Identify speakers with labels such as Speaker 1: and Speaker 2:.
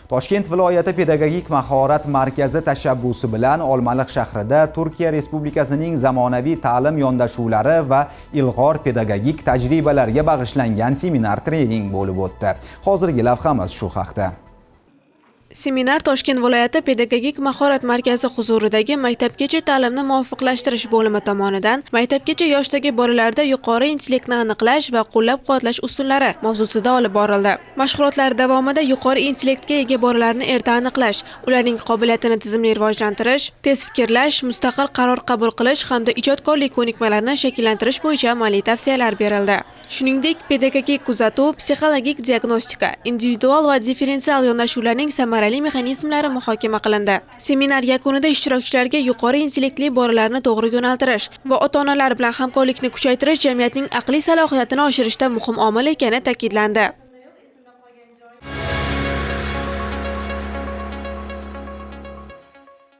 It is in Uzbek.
Speaker 1: Toshkent viloyati pedagogik mahorat markazi tashabbusi bilan Olmaliq shahrida Turkiya Respublikasining zamonaviy ta'lim yondashuvlari va ilg'or pedagogik tajribalarga bag'ishlangan seminar trening bo'lib o'tdi. Hozirgi lavhamiz shu haqda.
Speaker 2: Seminar Toshkent viloyati pedagogik mahorat markazi huzuridagi maktabgacha ta'limni muvofiqlashtirish bo'limi tomonidan maktabgacha yoshdagi bolalarda yuqori intellektni aniqlash va qo'llab-quvvatlash usullari mavzusida olib borildi. Mashg'ulotlar davomida yuqori intellektga ega bolalarni erta aniqlash, ularning qobiliyatini tizimli rivojlantirish, tez fikrlash, mustaqil qaror qabul qilish hamda ijodkorlik ko'nikmalarini shakllantirish bo'yicha amaliy tavsiyalar berildi. Shuningdek, pedagogik kuzatuv, psixologik diagnostika, individual va differensial yondashuvlarning samarali mexanizmlari muhokama qilindi. Seminar yakunida ishtirokchilarga yuqori intellektli bolalarni to'g'ri yo'naltirish va ota-onalar bilan hamkorlikni kuchaytirish jamiyatning aqliy salohiyatini oshirishda muhim omil ekani ta'kidlandi.